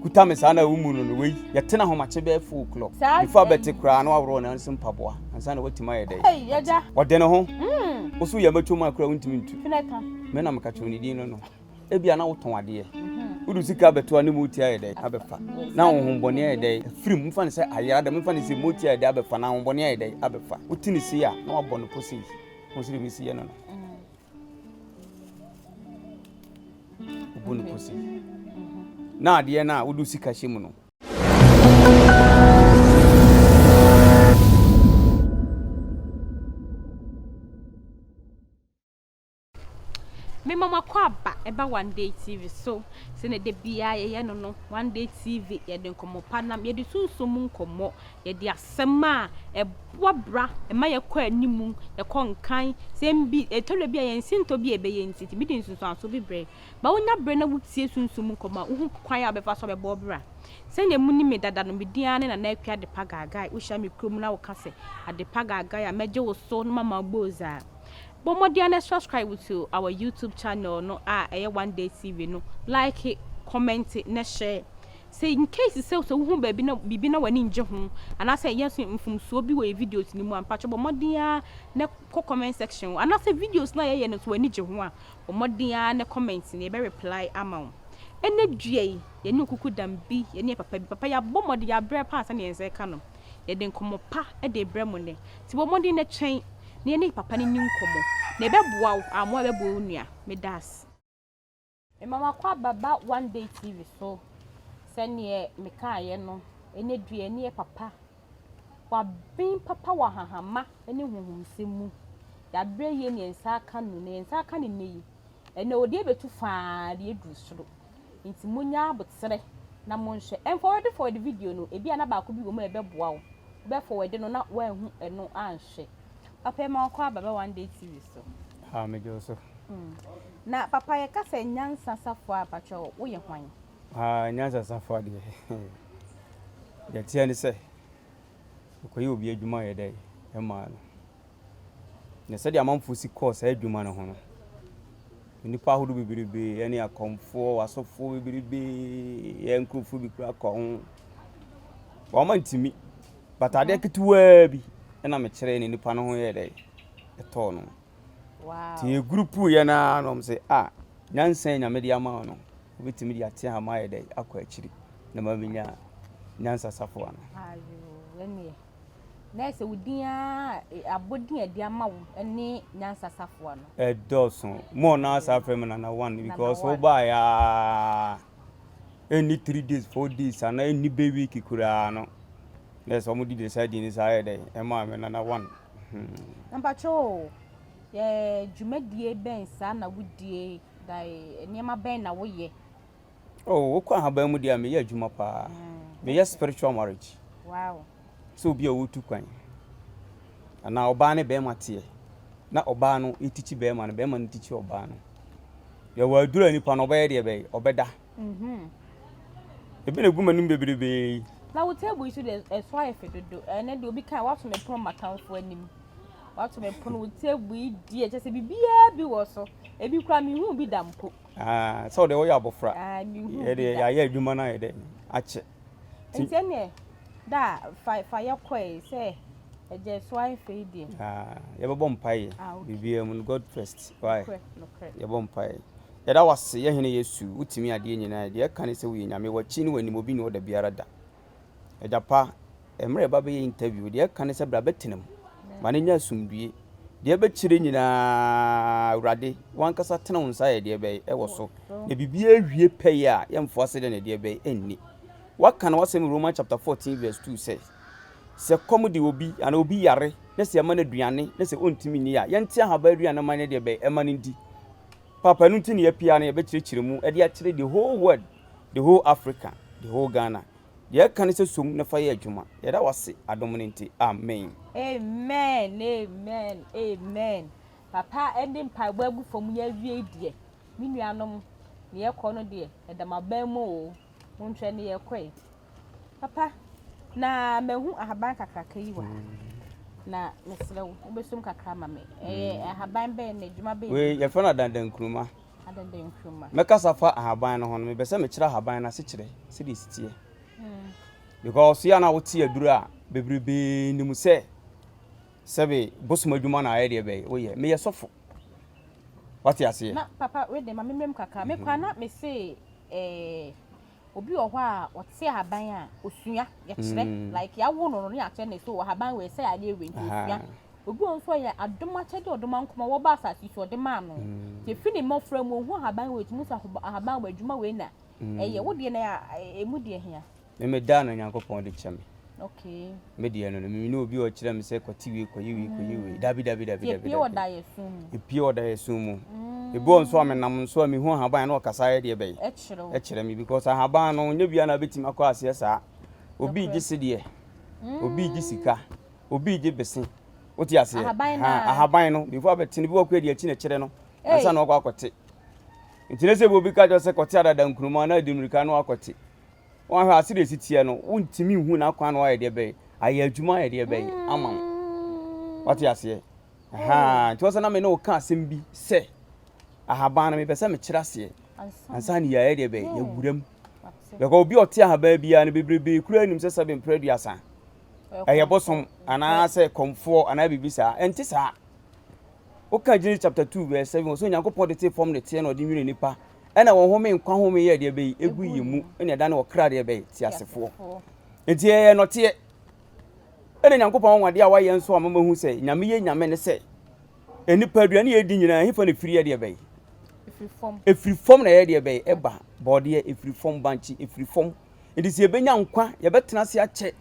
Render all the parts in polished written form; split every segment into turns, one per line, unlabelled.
Kuta me saa na wo mu no no wei yɛtena ahomakye bɛyɛ 4 o'clock before abɛte koraa na waworɔ ne nso mpaboa ansa na watumi ayɛ dɛ ɔde ne ho mm. wo so yɛ mɛtwo mu akora wontumi ntu me na meka kyerɛ ne din no no ebia na wotɔn adeɛ mhm. wode sika bɛto a ne mu ti ayɛ dɛ abɛfa na ahohombɔne ayɛ dɛ afiri mu mfa ne sɛ ayera dɛ mfa ne sɛ mu ti ayɛ dɛ abɛfa na ahohombɔne ayɛ dɛ abɛfa wote ne sei a na wabɔ no po sei ho sɛ de mesi yɛ no no mm. Wobu no kɔsi. Na adeɛ no a wode sika hyɛ mu no.
Mema mo akwaaba ɛba One Day TV so. Sɛnea da biara yɛyɛ no no, One Day TV yɛde nkɔmmɔ pa nam, yɛde sunsum mu nkɔmmɔ, yɛde asɛm a ɛboa bra, ɛma yɛkɔ anim, yɛkɔ nkan. Sɛ bi, ɛtɔ da bi a yɛn sintɔ bi a ɛbɛyɛ nti, ɛtumi de nsunsuanso bi brɛ. Ba wonya bere na wotie sunsum mu nkɔmmɔ a, wohu kwan a wobɛfa so abɛbɔ bra. Sɛnea munim me dada no, me din ara ne Nana Akua Adepa Gaagai. Wohyia me kurom na woka sɛ, Adepa Gaagai a, mɛgye wo so na mama wo boozaa. Bɔ mmɔden ara na subscribe to our YouTube channel no a ɛyɛ One Day TV no, like, comment na share. Sɛ in case sɛ sɛ wohu baabi na biribi na w'ani ngye ho anaasɛ yɛn nso mfomsoɔ bi wɔ yɛn videos no mu a, mpakyɛ bɔ mmɔden ara na kɔ comment section hɔ anaasɛ videos no a yɛyɛ no nso w'ani gye ho a, bɔ mmɔden ara na comment na yɛbɛ reply ama wo. Ɛnɛ dua yi, yɛne okuku dam bi, yɛne yɛn papa bi, papa yɛabɔ mmɔden, yɛabrɛ paa sɛdeɛ yɛn nsa reka no. Yɛde nkɔmmɔ pa de rebrɛ mo nnɛ. Nti bɔ mmɔden na twɛn na yɛne papa no nni nkɔmmɔ. Na ɛbɛboa wo, ammoa a ɛbɛboa wo nua. Meda ase. Mema w'akwaaba ba One Day TV so. Sɛdeɛ mekaeɛ no, ɛnnɛ dua ani yɛ papa. Waben papa wɔ ahahama ne honhomsɛm mu. Yɛabrɛ yie na yɛn nsa aka no, na yɛn nsa aka no nnɛ yi, ɛnnɛ ɔde abɛtu faa de aduru soro. Nti monya aboterɛ na monhwɛ. Ɛnfɔwɛde fɔwɛde video no, ebia na baako bi wɔ mu a ɛbɛboa wo. Wobɛfɔwɛde no na woanhu ɛno anhwɛ. Papa yi ma wakɔ aba ba One Day TV so.
Ah, megye wo so.
Na papa yɛka sɛ nyansa safoa a pakyɛw woyɛ hwan?
Ah, nyansa safoa deɛ, deɛ ɛteɛ ne sɛ, mekɔyɛ obi adwuma yɛ dɛ ɛmaa no. Na sɛdeɛ amanfoɔ si kɔɔ saa adwuma no ho no, nnipa ahodoɔ bebrebe ɛne akɔmfoɔ, asɔfoɔ bebrebe, yɛ nkurɔfoɔ bi koraa kɔ ho. Wɔn antumi, but adeɛ ketewaa bi ɛna mekyerɛɛ ne nipa no ho yɛ dɛ ɛtɔɔ no. Nti yɛ group yɛ no ara na wɔn sɛ ah nyansa yi Nyame de ama wo no wobɛtumi de ate ahama ayɛ dɛ akɔ akyiri na ma menya nyansa safoa no.
Ayoo ɛneɛ na ɛsɛ wo din ara abɔdin a ɛde ama wo ne nyansa safoa no.
Ɛdɔɔso more na saa frɛ me nana one because wo baeɛ ara ɛnni 3 days 4 days anaa ɛnni bɛ week koraa no na ɛsɛ wɔn de de saa din no saa yɛ dɛ ɛmaa me nana one.
Na mpakyɛw o, yɛ dwumadie bɛn saa na wodie, like nneɛma bɛn na woyɛ?
Oh, wokɔ ahaban mu deɛ a meyɛ adwuma paa. Meyɛ spiritual marriage.
Wow.
Sɛ obi a ɔretu kwan anaa ɔbaa ne bɛrima teɛ na ɔbaa no tikyi bɛrima no, bɛrima no tikyi ɔbaa no. Yɛwɔ aduru a nipa no ɔbɛyɛ deɛ bɛyɛ, ɔbɛda. Ebi na egu m'anim bebrebe yi.
Na wo table yi so deɛ ɛso ayɛ fɛ dodo. Ɛnɛ deɛ obi kan wato me pono m'atamfo anim. Wato me pono wo table yi deɛ kyɛ sɛ biribiara bi wɔ so. Ebi koraa mehu bi da mpo.
Ah, sɛ ɔde ɔyɛ abɔfra.
Ah, mehu
bi da. Yɛayɛ adwuma no ayɛ dɛ akyɛ.
Nti ɛneɛ da fa fa yɛ kɔe sɛ ɛgya ɛso ayɛ fɛ yi deɛ.
Ah, yɛbɛbɔ mpaeɛ.
Ah, okay.
Biribiara mu no God first. Why?
Nokorɛ, nokorɛ.
Yɛbɔ mpaeɛ. Yɛda wo ase, yɛn Hene Yesu, wotumi adeɛ nyinaa yɛ. Deɛ ɛka ne sɛ woyɛ Nyame, w'akyi ne w'anim obi nni hɔ dabiara da. Agya pa, mmerɛ yɛba bɛyɛ interview, deɛ ɛka ne sɛ bra bɛtena mu, ma no nyɛ asomdwie. Deɛ ɛbɛkyerɛ nyinaa, Awurade, w'ankasa tene wo nsa yɛ deɛ bɛyɛ ɛwɔ so. Na biribiara wie pɛyɛ a, yɛmfoa ase dɛ na deɛ bɛyɛ ɛnni. Woaka no w'asɛm Romans chapter 14 verse 2 sɛ, sɛ kɔm de obi anaa obi yare na sɛ yɛma no aduane na sɛ ɔntumi nni a, yɛnte ahaban aduane ma no deɛ bɛyɛ ɛma no ndi. Papa, ɛno nti na yɛapia no yɛbɛkyerɛkyerɛ mu de akyerɛ the whole world, the whole Africa, the whole Ghana. Deɛ ɛka ne sɛ som na fa yɛ adwuma. Yɛda wo ase adom no nti. Amen.
Amen amen amen papa ɛde mpaebɔ agu fam yɛ awie deɛ me nuanom ne yɛkɔ no deɛ ɛda m'aban mu oo montwɛn ne yɛkɔ yi papa na mahu ahaban kakraka yi wɔ ha na mesrɛ wo wobɛsom kakra ma me ɛyɛ ahaban bɛn na adwuma bɛn
Wei yɛfrɛ no adandankuruma.
Adada nkruma.
Mɛkasa fa ahaban no ho no, mepɛ sɛ mekyerɛ ahaban no asekyerɛ sɛdeɛ ɛsi teɛ. Because yɛ a na wote aduro a, bebrebee nim sɛ sɛbe bosom adwuma na ayɛ deɛ bɛyɛ woyɛ. Meyɛ sɔfo. Wate aseɛ?
Na papa wei de ma memmrɛ mu kakra. Me koraa na mese eh, obi wɔ hɔ a ɔte ahaban a osua, yɛkyerɛ. Like yɛawo no no ne yɛakyerɛ no sɛ ahaban wei ɛsɛ adeɛ wei nti osua. Obi wɔ hɔ nso a ɔyɛ adom akyɛdeɛ a ɔdom ankoma wɔba asase yi so ɔde maa no. Nti ɛfiri ne mmɔfra mu ɔhu ahaban wei ɔtumi hu sɛ ahaban wei adwuma wei na ɛyɛ. Wo deɛ no ɛmu deɛ hia?
Me me da na Nyankopɔn de kyɛ me.
Okay.
Me deɛ no no me ne obi a ɔkyerɛ me sɛ kɔte wei kɔyɛ wei kɔyɛ wei. Dabi dabi dabi dabi.
Epie wɔ daeɛso mu.
Epie wɔ daeɛso mu. Ebi wɔ nso a menam nso a mehu ahaban na ɔkasa yɛ deɛ bɛyɛ.
Ɛkyerɛ wo.
Ɛkyerɛ me because ahaban no nyɛ bia na bɛtumi akɔ aseɛ saa. Obi gye sedeɛ. Obi gye sika. Obi gye bese. Wote aseɛ?
Ahaban no.
Ahaban no before abɛte no bi wɔ kɔ adi akyi na ɛkyerɛ no. Ansa na ɔkɔ akɔte. Nti ne sɛ obi ka kyerɛ sɛ kɔte adada nkuruma na adi mmirika na wakɔte. Woahwɛ a sɛdeɛ ɛsi teɛ no, wontumi nhu n'akwan na wayɛ deɛ bɛyɛ, ayɛ adwuma ayɛ deɛ bɛyɛ ama wo. Wate aseɛ? Ahaa, nti wɔsɛ na me ne wo ka asɛm bi sɛ, ahaban no mepɛ sɛ mekyerɛ aseɛ ansa ne yɛayɛ deɛ bɛyɛ, yɛwura mu. Bɛkɔ obi a ɔte ahaban biara no bebrebe kura nim sɛ sɛbe mprɛ aduasa ɛyɛ bosom anaasɛ kɔmfoɔ anaa biribi saa. Ɛnte saa. Woka Genesis chapter 2 verse 7 wɔ sɛ Onyankopɔn de tee fam ne teɛ na ɔde nwene nipa ɛna wɔn home nkwa home yɛ deɛ bɛyi egu yɛ mu ɛna ɛda ne ɔkra deɛ bɛyi teasefoɔ. Nti ɛyɛ nɔteɛ. Ɛna Nyankopɔn anwanwadeɛ a wayɛ nso a mama hu sɛ Nyame yɛ Nyame ne sɛ nnipa aduane yɛ di nyinaa hefa na ɛfiri yɛ deɛ bɛyi? Ɛfiri fam na ɛyɛ deɛ bɛyi ɛba bɔɔdeɛ ɛfiri fam bankye ɛfiri fam. Nti sɛ yɛbɛnya nkwa yɛbɛtena ase akyɛ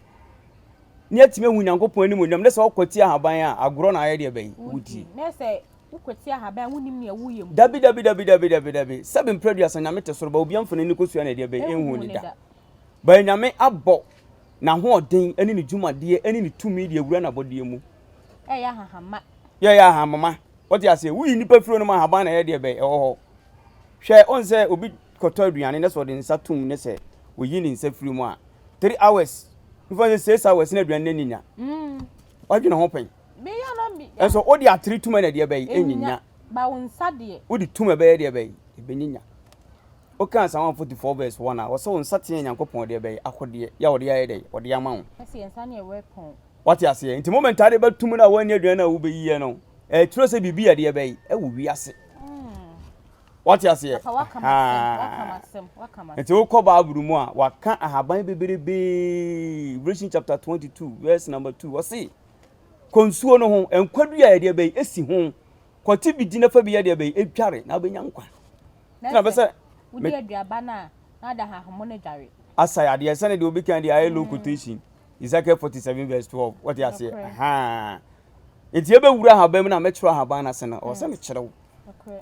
ne atumi ahu Nyankopɔn animuonyam ne sɛ wokwati ahaban a agorɔ na ayɛ deɛ bɛyi wodie.
Ne sɛ wokwati ahaban wonim nea woyɛ mu.
Dabi dabi dabi dabi dabi dabi sɛbe mprɛ aduasa Nyame te soro ba obi amfa n'ani kosua na ɛdeɛ bɛyi ɛnhu ne da. Ba Nyame abɔ n'ahoɔden ne ne dwumadeɛ ne ne tumi de awura n'abɔdeɛ mu.
Ɛyɛ ahahamma.
Yɛyɛ ahahamma. Wote aseɛ? Woyi nnipa firi hɔ nom ahaban na ɛyɛ deɛ bɛyi ɛwɔ hɔ. Hwɛ, wohu sɛ obi kɔtɔ aduane na sɛ ɔde nsa tom ne sɛ oyi ne nsa firi mu a, 3 hours, nfa sɛ 6 hours na aduane no anyinya. Wadwene ho pɛn? Nso wode atere tum na deɛ bɛyi ɛnyinya.
Ba wo nsa deɛ.
Wode tum ɛbɛyɛ deɛ bɛyi ɛbɛnyinya. Woka Psalm 144 verse 1 a, wɔsɛ wo nsa teɛ Nyankopɔn deɛ bɛyi akodeɛ yɛ a ɔde ayɛ dɛ ɔde ama wo.
Ɛsɛ yɛn nsa ne yɛ weapon.
Wate aseɛ? Nti moment a de bɛtum no a woanni aduane no a wobɛyiɛ no, ɛkyerɛ sɛ biribi yɛ deɛ bɛyi ɛwɔ wiase. Wate aseɛ? Nti wokɔ Bible mu a, waka ahaban bebrebe. Revelation chapter 22 verse number 2. Ɔse, kɔ nsuo no ho, nkwa dua yɛ deɛ bɛyi esi ho. Kɔte bi di na fa bi yɛ deɛ bɛyi edware na wobɛnya nkwa.
Na bɛ sɛ wodi aduaba no a na ada hahomo no dware.
Asa adeɛ sɛne deɛ obi kan deɛ ayɛ low quotation. Ezekiel 47 verse 12. Wate aseɛ? Ahaa. Nti yɛbɛwura ahaban mu na mɛkyerɛ ahaban no ase no, ɔwɔ sɛ mekyerɛ wo.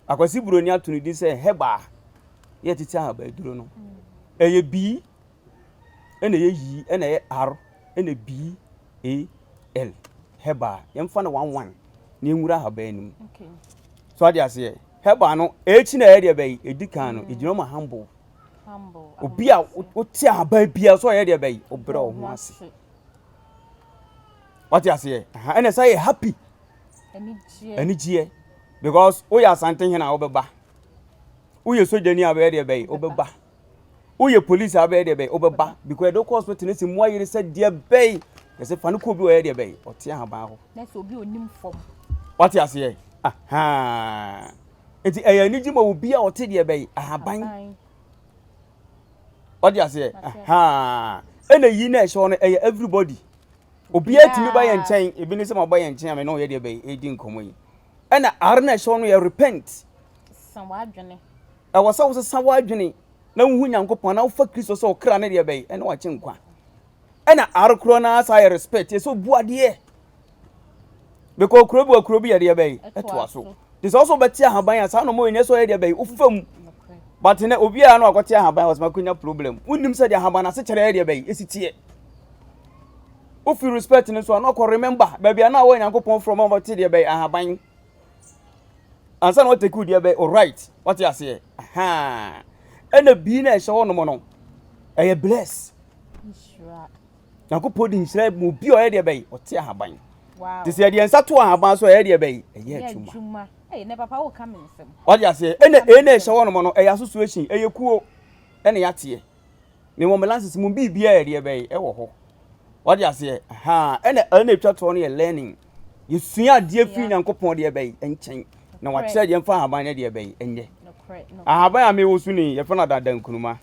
Akwasi Buroni ato ne din sɛ herbal yɛ tete ahaban aduro no. Ɛyɛ B ɛna ɛyɛ yi ɛna ɛyɛ R ɛna B A L herbal. Yɛmfa no one one na yɛnwura ahaban no mu. So ade aseɛ herbal no H na ɛyɛ deɛ bɛyi ɛdi kan no ɛgyina ma humble. Obi a wote ahaban biara so ɔyɛ deɛ bɛyi ɔbrɛ wo ho ase. Wate aseɛ ɛna ɛsɛ yɛ happy. Anigyeɛ because woyɛ asante hene a wobɛba woyɛ sogyani a wobɛyɛ deɛ bɛyi wobɛba woyɛ police a wobɛyɛ deɛ bɛyi wobɛba because ɛde wokɔ hospital no sɛ mu ayere sɛ deɛ bɛyi yɛsɛ fa no kɔ obi ɔyɛ deɛ bɛyi ɔte ahaban hɔ
na sɛ obi onim fam
wate aseɛ aha nti ɛyɛ anigye ma obi a ɔte deɛ bɛyi ahaban wate aseɛ aha ɛna yi na ɛhyɛ hɔ no ɛyɛ everybody obiara tumi ba yɛn nkyɛn ebi ne sɛ ma ba yɛn nkyɛn a me ne ɔyɛ deɛ bɛyi ɛdi nkɔmɔ yi ɛna are na ɛhyɛ hɔ no yɛ repent ɛwɔ sɛ wosesa w'adwene na wohu Nyankopɔn na wofa Kristo sɛ ɔkra ne deɛ bɛyi ɛne wakye nkwa ɛna are korɔ no asa yɛ respect yɛ sɛ obu adeɛ because kuro bi wɔ kuro bi yɛ deɛ bɛyi ɛtoa so te sɛ ɔsɛ wobɛte ahaban a saa na ɔmo nyɛ sɛ ɔyɛ deɛ bɛyi wofa mu but nɛ obiara no akɔte ahaban wɔ sɛ makonya problem wonnim sɛ deɛ ahaban no ase kyerɛ yɛ deɛ bɛyi ɛsi teɛ wofi respect no so a na ɔkɔ remember baabi a na awɔ Nyankopɔn frɛ ma wɔte deɛ bɛyi ahaban ansa na wɔtake wo deɛ bɛyi alright wɔte aseɛ ahaa ɛna bii na ɛhyɛ hɔ nom no ɛyɛ bless Nyankopɔn de nhyira mu obi a ɔyɛ deɛ bɛyi ɔte ahaban te sɛ yɛde nsa to ahaban so ɛyɛ deɛ bɛyi ɛyɛ adwuma. Wate aseɛ? Ɛna A na ɛhyɛ hɔnom no, ɛyɛ association, ɛyɛ kuo ɛna yɛateɛ. Mewɔ me license mu biribiara yɛ deɛ bɛyɛ ɛwɔ hɔ. Wate aseɛ? Ahaa. Ɛna L na ɛtwa toɔ no yɛ learning. Yɛsua adeɛ firi Nyankopɔn deɛ bɛyɛ nkyɛn. Na wakyerɛ deɛ mfa ahaban no deɛ bɛyɛ ɛnyɛ. Ahaban a mewɔ so ni, yɛfrɛ no adadankuruma.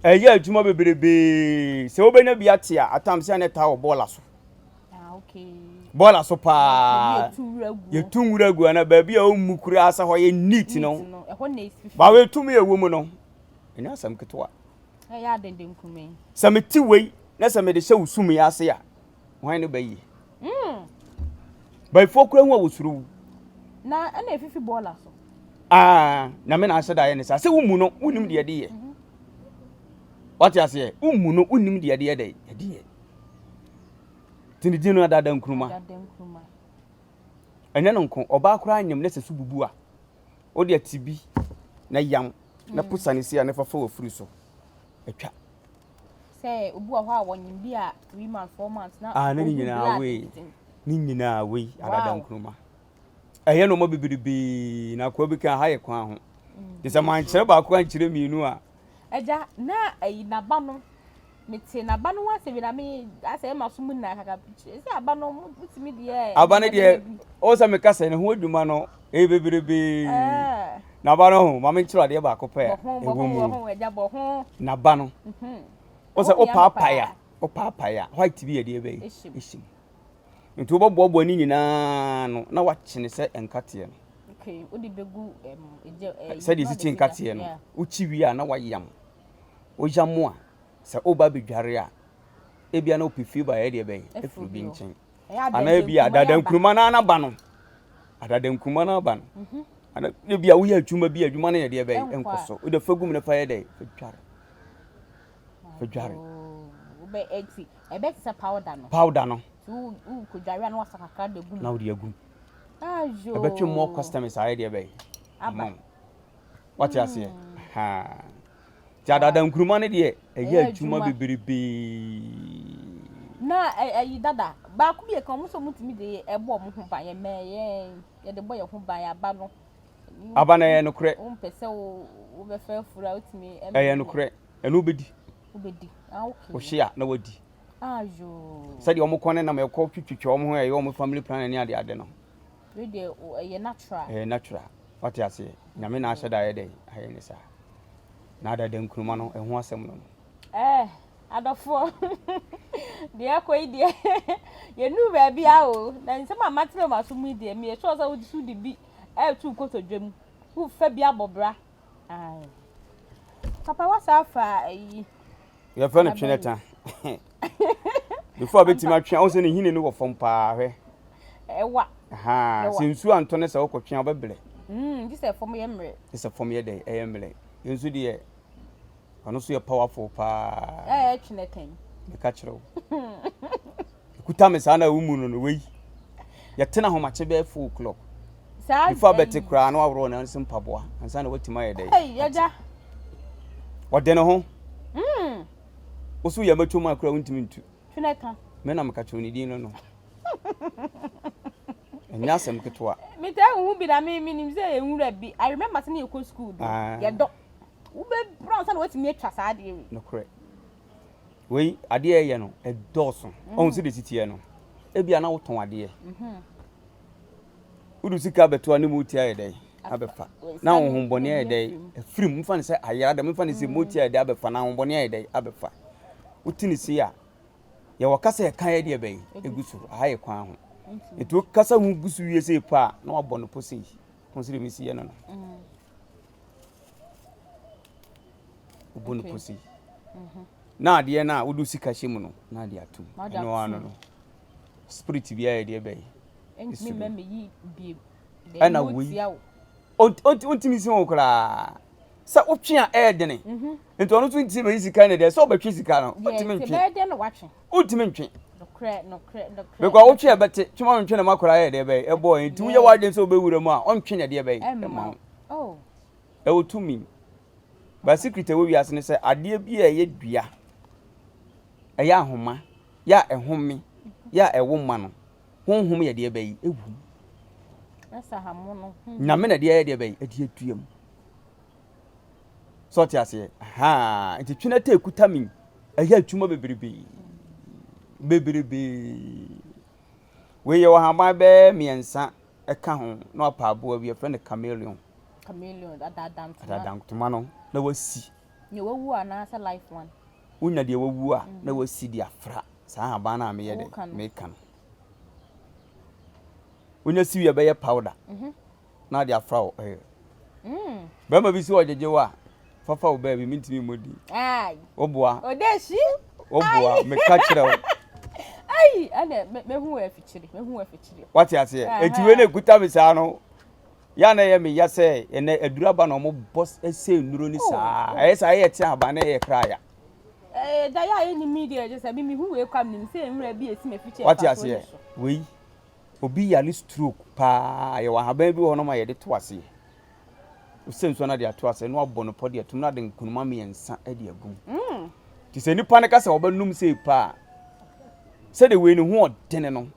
Ɛyɛ adwuma bebrebee. Sɛ wobɛnya bi ate a, atam sɛ na ɛtaa wɔ bɔɔla so.
Ah,
Bɔɔla so paa. Yɛtu nwura gu ana baabi a ɔmmu koraa sɛ hɔ yɛ neat no. Bawo tumi ɛwɔ mu no, ɛnyɛ asɛm ketewa. Sɛ mete wei na sɛ mede hyɛ wo sum yi ase a, hwan ne bɛyie?
Mm.
Bayifoɔ kura hu a wɔsuro wo.
Na ɛna efifi bɔɔla so.
Ah, nyame na ahyɛ da ayɛ ne saa. Sɛ womu no, wonim deɛ ɛde yɛ.
Mhm.
Wate aseɛ? Womu no, wonim deɛ ɛde yɛ dɛ, ɛde yɛ. Nti ne din no Adada Nkrumah.
Adada Nkrumah.
Ɛnyɛ no nko, ɔbaa koraa nyem na sɛ so bubu a, wode ati bi na yam na mm. posa ne si a ne fafa wɔ firi so. Atwa.
Sɛ obi wɔ hɔ a wɔnyem bi a 3 months, 4 months na.
Ah, ne nyinaa wei. Ne nyinaa wei Adada Nkrumah. Ɛyɛ nneɛma bebrebe na akoa bi kan ha yɛ kwan ho. Te sɛ mankyerɛ baako ankyerɛ mmienu a.
Agya, na ayi n'aba no mete n'aba no ho asɛm bi na me asɛ ɛma so mu nyinaa kaka sɛ aba no motumi deɛ.
Aba no deɛ ɔwɔ sɛ meka sɛ ne ho adwuma no ɛyɛ bebrebe. N'aba no ho ma menkyerɛ adeɛ baako pɛ ɛwɔ mu. N'aba no ɔwɔ sɛ wopaapae a wopaapae a white bi yɛ deɛ bɛyɛ ɛhyɛ mu. Nti wobɛboaboa ne nyinaa no na wakyene sɛ nkateɛ no. Sɛdeɛ ɛsi kye nkateɛ no, wokyi wie a na wayam. Woyam a, sɛ woba abɛdware a, ebia na wopɛ fie ba ɛyɛ deɛ bɛn afiri obi nkyɛn. Anaa ebia adada nkuruma no ara ba no, adada nkuruma no aba no.
Mhm.
Ana ebia woyɛ adwuma bi adwuma no yɛ deɛ bɛn nkɔ so. Wode fa gu mu na fa yɛ dɛ, fa dware. Fa dware.
Ɛbɛ te sɛ powder no.
Powder no.
Wokɔdware a na wasa kakra de gu mu.
Na wode agu mu. Ɛbɛtwe more customers ayɛ deɛ bɛn. Ama wo. Wate aseɛ? Hmm. Nti adada nkuruma no deɛ ɛyɛ adwuma bebrebee.
Na ɛyi dada baako bi yɛ kan wɔn nso wɔn tumi de ɛbɔ wɔn ho ban yɛ mɛɛ yɛn yɛde bɔ yɛn ho ban aba no.
Aba no ɛyɛ nokorɛ.
Wɔn mpɛ sɛ wo wobɛfɛ afuru a wotumi.
Ɛyɛ nokorɛ ɛno wobɛdi.
Wobɛdi ah okay.
Wohye a na wadi.
Ayo.
Sɛdeɛ wɔn kɔn ne nam ɛkɔ twitwitwa wɔn ho ɛyɛ wɔn family planning ne ade ade no.
Wei deɛ ɛyɛ natural.
Ɛyɛ natural wate aseɛ nyame na ahyɛ da ayɛ dɛ ayɛ ne saa na adada nkuruma no ɛho asɛm no no.
Ɛɛ adɔfoɔ deɛ ɛkɔ yi deɛ yɛnuru baabi a o na nsɛm a matena mu aso mu yi deɛ meyɛ sure sɛ wode so de bi ɛreto nkotodwe mu wofa bi abɔ bra ae papa wasa afa ayi
yɛfrɛ no twenɛta before a bɛtumi atwe a wo sɛ ne hini no wɔ fam paa hwɛ
ɛwa
sɛ nsuo antɔ ne sɛ wokɔtwe a wobɛbrɛ
mm, gye sɛ fam yɛ mmerɛ
gye sɛ fam yɛ dɛ ɛyɛ mmerɛ yɛn nso deɛ ɔno nso yɛ powerful paa
ɛyɛ twenɛtɛn
meka kyerɛ wo ɛkuta me saa na wo mu no no wei yɛtena ahomakye bɛyɛ 4 o'clock before abɛte koraa na waworɔ ne nso mpaboa ansa na watumi ayɛ dɛ ɔde ne ho
mm.
wo so yɛ mɛtwa mu akora wontumi ntu
twenɛka
me na meka kyerɛ ne din no no ɛnyɛ asɛm ketewa
metaa huhu bi na me menim sɛ yɛ nwura bi i remember sɛ ne yɛkɔ school do yɛdɔ wobɛbrɛ ansa na watumi atwa saa adeɛ wei
nokorɛ wei adeɛ ɛyɛ no ɛdɔɔso ɔhu sɛ de siteɛ no ebia na wotɔn adeɛ
mhm.
wode sika bɛto a ne mu ti ayɛ dɛn abɛfa na honhombɔne ayɛ dɛn afiri mu mfa ne sɛ ayera dɛm mfa ne sɛ mu ti ayɛ dɛn abɛfa na honhombɔne ayɛ dɛn abɛfa wote ne sei a yɛwɔ kasa yɛka yɛ deɛ bɛyi egu so aha yɛ kwan ho nti kasa ho gu so wie sei pa a na wabɔ no po sei ho sɛ de si yɛ no no wobɔ no po sei na adeɛ no a wode sika hyɛ mu no na adeɛ atom ɛno ano no spirit bi ayɛ deɛ bɛyi ɛna wei ɔntumi si ho koraa sɛ wotwe a ɛyɛ dene
mhm.
nti ɔno nso ntumi yi sika ne deɛ sɛ ɔbɛtwe sika no ɔntumi ntwe ɔntumi ntwe because wotwe a ɛbɛte twema ntwe ne ma koraa yɛ deɛ bɛyɛ ɛbɔ nti woyɛ w'adwene sɛ wobɛwura mu a ɔntwe ne deɛ bɛyɛ ɛma wo
oh.
ɛwɔ tumi ba secret ɛwɔ wiase ne sɛ adeɛ bi a ɛyɛ dua ɛyɛ ahoma yɛ a ɛhome yɛ a ɛwo ma no honhom yɛ deɛ bɛyi ɛwom. Nyame na ɛde ayɛ deɛ bɛyi ɛde adua mu. So ɔte aseɛ? Ahaa, nti twene tɛ ekuta mi ɛyɛ adwuma bebrebe bebrebe. Wei yɛ ɔhaban bɛyɛ mmiɛnsa ɛka ho na wapa aboa bi yɛfrɛ no chameleon.
Chameleon adadantoma.
Adadantoma no na wasi.
Nea wawu anaasɛ life one.
Wonya deɛ wawu a na wasi de afra saa ahaban no a meyɛ dɛ meka no. Wonya si wie bɛyɛ powder. Mm -hmm. na ade afra wo ɛyɛ. Mm. Bɛrima bi si ɔgyegye wo a fafa wo baabi mentumi mmɔ din. Woboa.
Odeshi.
Woboa meka kyerɛ wo.
Ayi ɛnna mehu wɔ afikyiri mehu wɔ afikyiri.
Wate aseɛ eti wei na ekuta mi saa no ya na ɛyɛ me ya sɛ ɛnɛ aduru aba na wɔn bɔ ɛsɛ nnuro ni oh, saa oh. Ɛyɛ saa ɛyɛ te aba na ɛyɛ kra ya.
Ɛɛ da yɛ a yɛ ni mi deɛ ɛgyɛ sɛ mi mi hu wei kwa mi nim sɛ nwura bi esi mi afikyiri
ɛfa so ne so. Wei Obi yare stroke paa a, yɛwɔ ahaban bi wɔ hɔnom a yɛde to aseɛ. Wosɛ nsuo no de ato aseɛ na wabɔ no pɔ de atum na ade nkunuma mmiɛnsa de agu mu. Mm. Nti sɛ nipa no ka sɛ ɔbɛnom sei paa a, sɛdeɛ wei ne ho ɔdene no,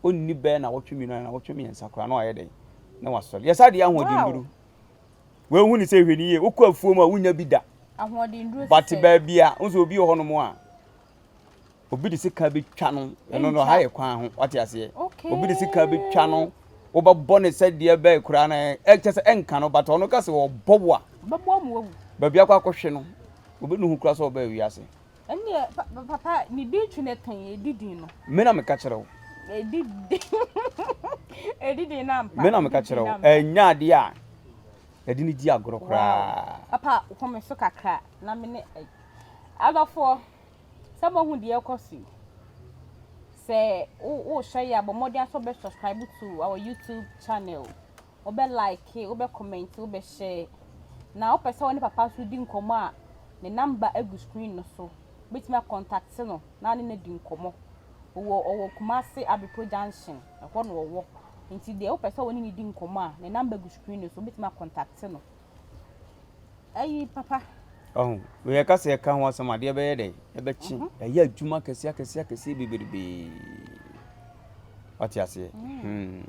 ɔnni bɛɛ na wɔtwe mmienu na wɔtwe mmiɛnsa koraa na wayɛ dɛn na wasɔre. Yɛsa deɛ ahoɔdennuru. Wei hu ne sɛ hwɛ ne yie, wokɔ afuo mu a wonya bi da.
Ahoɔdennuro
But baabi a, wo sɛ obi wɔ hɔnom a, obi de sika bɛtwa no ɛno no ha yɛ kwan ho wate aseɛ obi de sika bɛtwa no wobɛbɔ ne sɛ deɛ bɛɛ koraa no ɛkyɛ sɛ ɛnka no but ɔno ka sɛ ɔbɔ wo a baabi akɔ akɔhwe no obi ne ho kura sɛ ɔbɛɛ wiase.
Ɛnneɛ papa ne din twe ne tɛn ɛdi din no.
Me na meka kyerɛ wo.
Ɛdi din ɛdi din na ampa.
Me na meka kyerɛ wo ɛnyɛ adeɛ a ɛde ne di agorɔ koraa.
Papa home so kakra na me ne adɔfoɔ. Sɛ moahu deɛ ɛrekɔ so yi, sɛ wohwɛ yɛ a, bɔ mmɔden ara sɛ wobɛ subscribe to our YouTube channel, wobɛ like, wobɛ comment, wobɛ share. Na wopɛ sɛ wo ne papa nso di nkɔmmɔ a, ne number agu screen no so. Wobɛtumi akɔntakte no na ne no adi nkɔmmɔ. Ɔwɔ ɔwɔ Kumasi Abrepo Junction, ɛhɔ na ɔwɔ. Nti deɛ wopɛ sɛ wo ne no di nkɔmmɔ a, ne number gu screen no so, wobɛtumi akɔntakte no. Ayi papa.
Ɔho, wei yɛka sɛ yɛka ho asɛm adeɛ bɛyɛ dɛn? Ɛbɛkye. Mhm. Ɛyɛ adwuma akɛseɛ akɛseɛ akɛseɛ bebrebe. Wate aseɛ? Mm. Hmm.